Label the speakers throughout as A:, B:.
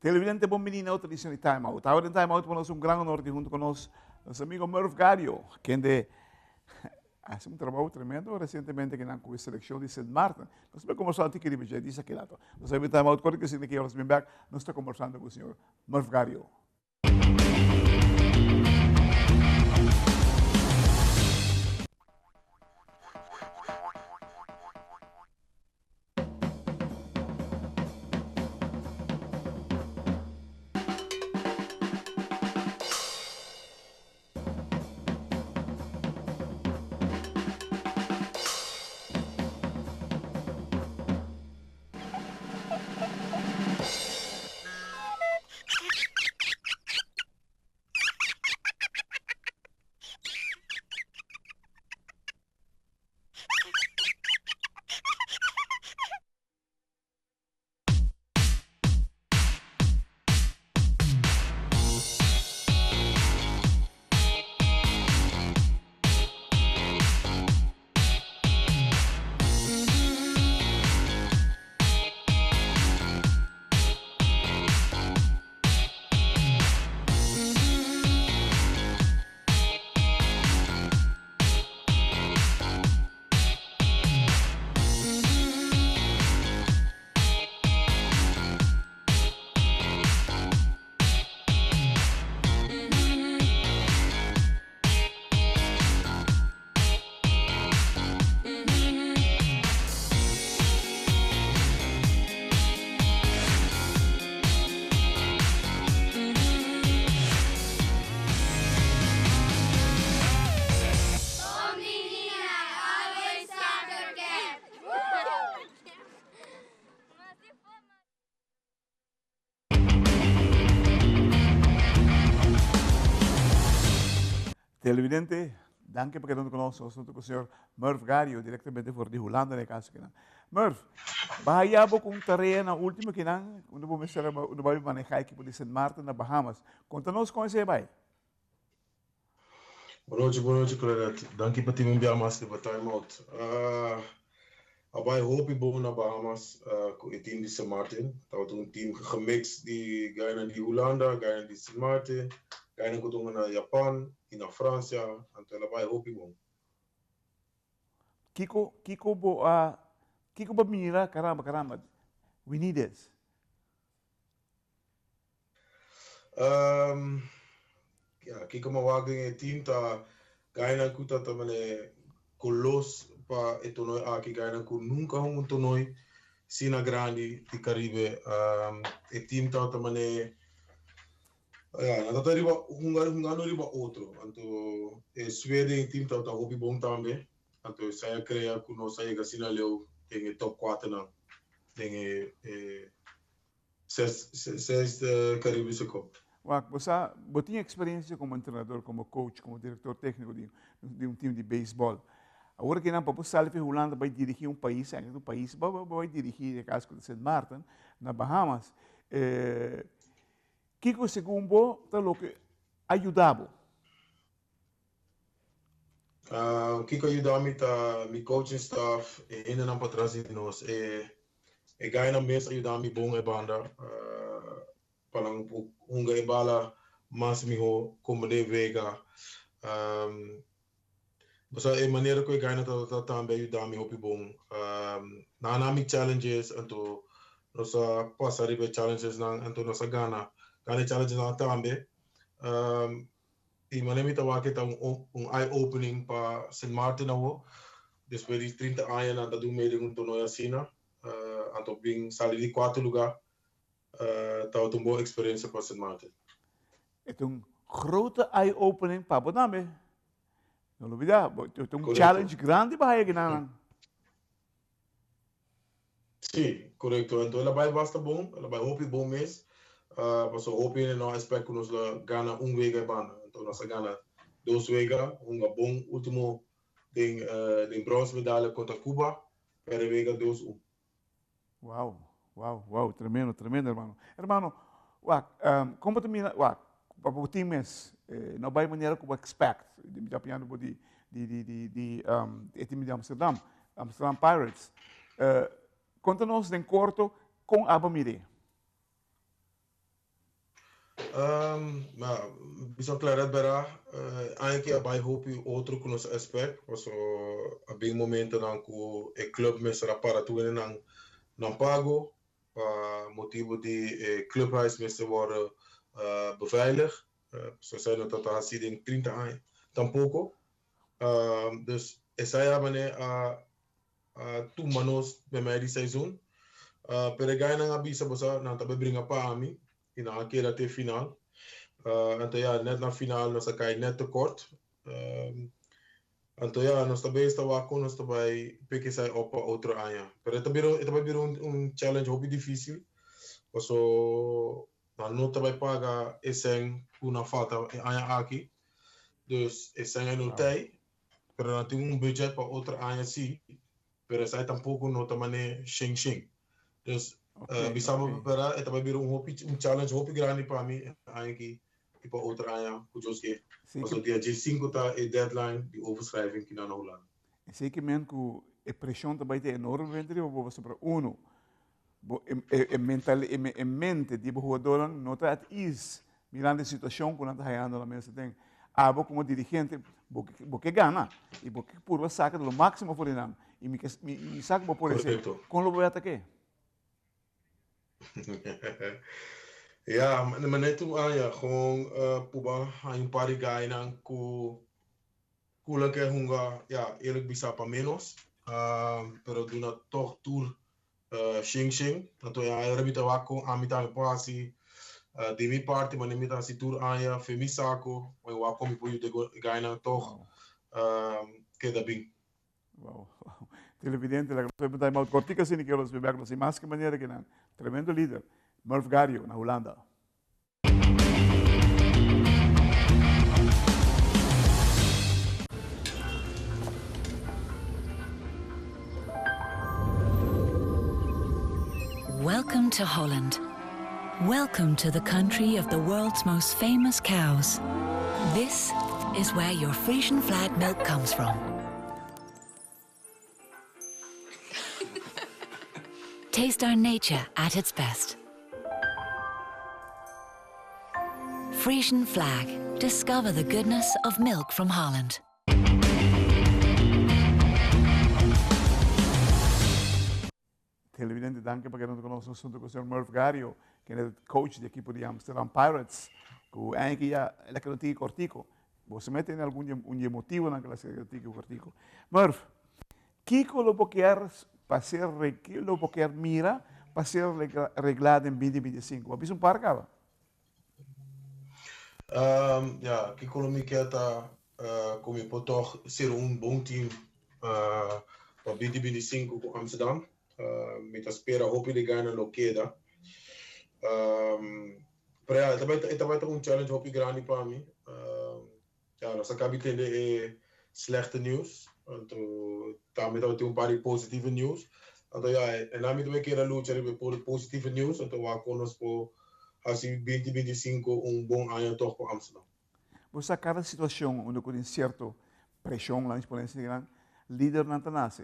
A: Televidente bon bini na otro edicion di Time Out. Awe den Time Out pa nos un gran honor di hunto cu nos nos amigo Murph Gario, kende haci un trabou tremendo recientemente cu nan cu e seleccion di Sint Maarten. Nos ta conversa un tiki riba dje disa ki rato. Nos a bin Time Out corte cu sinti ki ora nos bin bek nos ta conversando cu señor Murph Gario. Televidente, danki pa keda ku nos. Nos ta ku señor Murph Gario, direktamente for di Hulanda na e kaso kinan. Murph, ba haya bo ku un tarea na último kinan, unda bo mester unda bo a maneha ekipo di Sint Maarten na Bahamas. Konta nos kon esei bai.
B: Bonochi, bonochi Claret. Danki pa tin un bia mas riba Time Out. A bai hopi bon na Bahamas ku e team di Sint Maarten. Tabata un team gemix di gainan di Hulanda, gainan di Sint Maarten, gainan ku ta hunga na Japan i na Francia. Anto el a bai hopi bon.
A: Kiko, kiko bo a, kiko bo a mira, caramba, caramba, we need this.
B: Um, ja, kiko mi a wak den e team ta gainan ku ta ta mane kolos pa e toernooi aki, gainan ku nunka hunga un toernooi sina grandi di Caribe. Um, e team ta ta mane, ja, nan ta ta riba hunga hungando riba otro. Anto e sfeer den e team ta ta hopi bon tambe. Anto esei a krea ku nos a yega asina leu den e top kuaternan den e e Ses Caribische Cup.
A: Wak, bo sa, bo tin experiencia como entrenador, como coach, como director tecnico di di un team di baseball. Awor aki nan pa bo sali fi Hulanda bai dirigi un pais, eigenlijk un pais, bo bo bai dirigi e caso di Sint Maarten, na Bahamas. Kiko segun bo ta loke a yuda bo?
B: Kiko a yuda mi ta mi coaching staff, e hendenan patras di nos, e e gainan mes a yuda mi bon e banda pa nan por hunga e bala mas miho komprende wega. Pasobra e manera ku e gainan ta trata tambe a yuda mi hopi bon. Nan a na mi challenges anto nos a pasa riba e challengesnan anto nos a gana gana e challengesnan tambe. I manera mi ta wak e ta un eye opening pa Sint Maarten awo. Despues di 30 aña nan ta dun mee den un torneo asina. Anto bin sali di cuarto lugar tabata un bon experiencia pa Sint Maarten.
A: E ta un grote eye opening pa bo tambe. No lubida, e ta un challenge grandi pa haya ginanan.
B: Sí, korekto. Anto el a bai basta bon, el a bai hopi bon mes, pasobra hopi hende no a expect ku nos lo gana un wega e banda. Anto nos a gana dos wega, hunga bon ultimo den den brons medalha kontra Cuba, perde wega dos un.
A: Wow, wow, wow, tremendo, tremendo hermano. Hermano, wak, kon bo ta mira, wak, pa bo tin mes, no bai manera ku bo expect, mi ta apoyando bo di di di di di e team di Amsterdam, Amsterdam Pirates. Konta nos den korto kon abo mir'é.
B: Um, ma bisa Claret bera, aña ki a bai hopi otro ku nos a expect, paso a bin momentonan ku e club mester a para tur nan nan pago pa motibo di e clubhuis mester wòrdu beveilig, paso esei no tabata hasi den 30 aña tampoko. Dus esei a manera a tuma nos meimei di seizoen. Pero e gainan a bisa boso nan ta bai bringa pa ami i nan a keda te final. Anto ya net na final nos a kai net tekort. Anto ya nos ta bes ta wak kon nos ta bai pik esei op pa otro aña. Pero e ta bira e ta bai bira un challenge hopi dificil paso nan no ta bai paga e sèn ku nan falta e aña aki. Dus e sèn ei no tei, pero nan tin un budget pa otro aña si, pero esei tampoko no ta manera shen shen. Dus bisa bo prepara e ta bai bira un hopi un challenge hopi grandi pa mi e aña aki i pa otro aña ku Dios ke. Pasobra dia diesinku ta e deadline di overschrijving kinan na Hulanda.
A: Esei ke men ku e preshon ta bai ta enormemente riba bo pasobra uno, bo e mental e mente di bo hugadornan no ta at ease mirando e situashon ku nan ta hayando na mesa den. Abo komo dirigente bo bo ke gana i bo ke purba saka lo máksimo for di nan i mi ke mi sa ku bo por esei. Kon lo bo bai atake?
B: Ja, ma net un aña gewoon puba haña un par di gainan ku Kula ke hunga, ja, eerlijk bisa pa menos, pero duna toch tur shen shen. Anto e aña mi ta wak kon ami tambe por hasi di mi parti, manera mi ta hasi tur aña, fe mi sako, mi wak kon mi por yuda e gainan toch keda bin.
A: Wow. Televidente, la nos a time out kortiko asina ke los bebek nos mas ke manera ke nan. Tremendo lider, Murph Gario na Hulanda.
C: Welcome to Holland. Welcome to the country of the world's most famous cows. This is where your Frisian flag milk comes from. Taste our nature at its best. Frisian flag. Discover the goodness of milk from Holland.
A: Televidente, danki pa keda huntu ku nos huntu ku señor Murph Gario, ken e coach di ekipo di Amsterdam Pirates, ku eindelijk ya el a keda un tiki kortiko. Bo se mete algun di un di e motivonan ku el a keda un tiki kortiko. Murph, kiko lo bo kier pa ser kiko lo bo kier mira pa ser reglá den binti binti sinku? Bo a bisa un par kaba.
B: Ya, kiko lo mi kier ta ku mi por tòg ser un bon team pa binti binti sinku ku Amsterdam. Mi ta spera hopi di gana lo keda. Pero ya, e ta bai e ta bai ta un challenge hopi grandi pa mi. Ya, nos a kabi tende e slechte nieuws, anto tambe tabatin un par di positieve nieuws. Anto ya, e nan mi ta bai keda lucha riba e positieve nieuws, anto wak kon nos por hasi binti binti sinku un bon aña tòg pa Amsterdam.
A: Bo sa kada situacion unda cu tin cierto presion, laat mi pone asina nan, lidernan ta nace.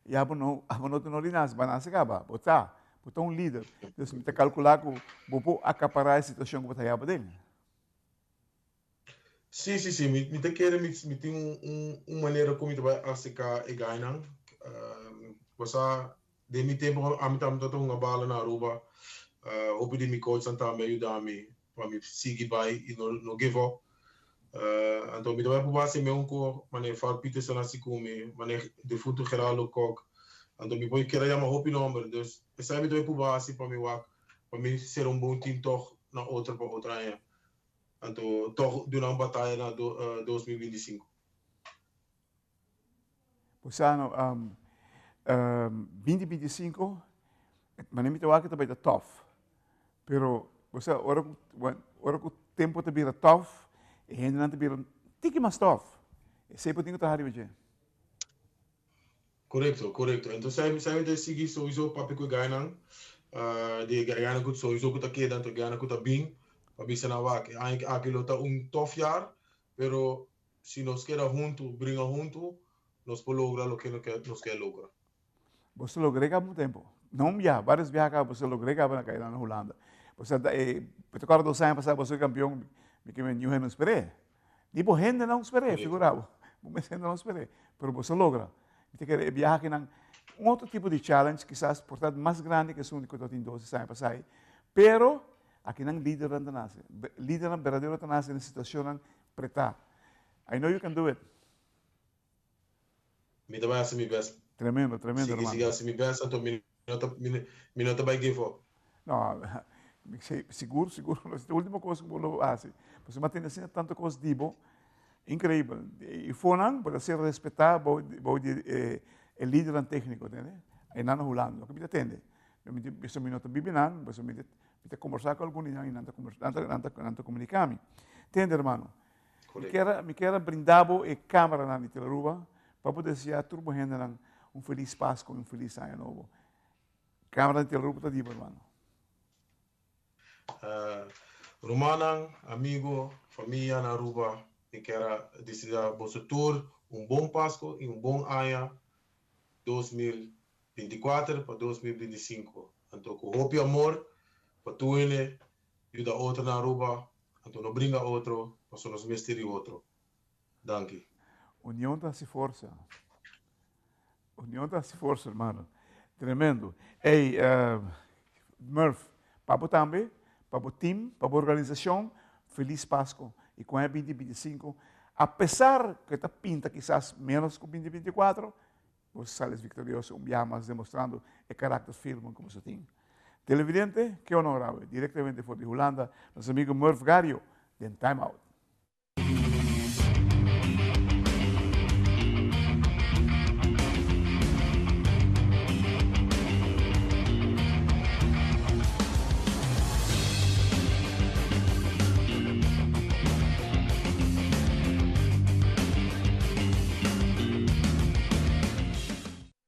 A: Y abo no, abo no ta no di nace, bo a nace caba, bo ta, bo ta un lider. Dus mi ta calcula cu bo por acapara e situacion cu bo ta haya paden.
B: Sí, sí, sí, mi ta kere mi mi tin un un manera cu mi ta bay acerca e guynan. Bo sa den mi tempo ami tambe tabata hunga bala na Aruba, hopi di mi coachnan tambe a yuda mi pa mi sigui bai y no no give up. Anto mi ta bai proba haci meun cu manera Val Peterson a haci cu mi, manera defunto Geraldo Kok. Anto mi por keda yama hopi nomber, dus esai mi ta bai proba haci pa mi wak pa mi ser un bon team tog na otro pa otro aña. Anto tog duna un bataya na 2025.
A: Bosano, 2025, mane mi ta wak ta bai ta tof. Pero, bo sa, ora ku, ora ku tempo ta bira tof, e hendenan ta bira tiki mas tof. Esei bo tin ku traha riba dje.
B: Korekto, korekto. Enton sai sai mi ta sigui souiso papia ku e gainan, di e gainan ku souiso ku ta keda, anto e gainan ku ta bin, pa bisa nan wak, e aña aki lo ta un tof jaar, pero si nos keda huntu, bringa huntu, nos por logra loke nos ke logra.
A: Boso logr'é kaba un tempu. No un biaha, vários biaha kaba boso logr'é kaba na kainan na Hulanda. Bo ta kòrda 2 aña pasá bo a kampion, mi ke men niun hende no sper'é. Ni bo hende no sper'é, figurá bo. Bo mes hende no sper'é, pero bo a logra. Mi ta kere e biaha akinan un otro tipo di challenge, kisas por ta mas grandi ku esun ku tabatin 2 aña pasá. Pero akinan lidernan ta nase. Lidernan berdadero ta nase den situashonnan pretá. I know you can do it.
B: Mi ta bai hasi mi best.
A: Tremendo, tremendo,
B: Sigui,
A: hermano.
B: sigui hasi mi best, anto mi no ta bai give up.
A: No, sigur, sigur. E último kos ku bo hasi. Pasobra m'a tende asina tantu kos di bo, inkreibel. I fonan, bo ser respetá bou di e lider tékniko, tende? Ei na Hulanda, ku mi tende. Mi no ta biba nan, mi ta kombersá ku algun i nan ta kombersá, nan ta komuniká mi. Tende, ruman. Mi ke brinda bo e kameranan di Telearuba pa por deseá tur hendenan un felis Pasku i un felis Aña Nobo. Kamera di Telearuba ta di bo, ruman.
B: Rumannan, amigu, famia na Aruba, mi ke deseá boso tur un bon Pasku i un bon aña 2024 pa 2025. Anto, ku hopi amor, pa tur hende, yuda otro na Aruba, anto no bringa otro, pa nos mester otro. Danki.
A: Union ta forsa. Union ta forsa, ruman. Tremendo. Hey, Murph, pa bo tambe, pa bo team, pa bo organisashon, felis Pasku. I ku 2025, apesar ku ta pinta kisas ménos ku 2024, bo sali viktorioso un biaha mas demostrando e karakter firme ku bo tin. Televidente, ke honor, direktamente for di Hulanda, nos amigu Murph Gario, den Time Out.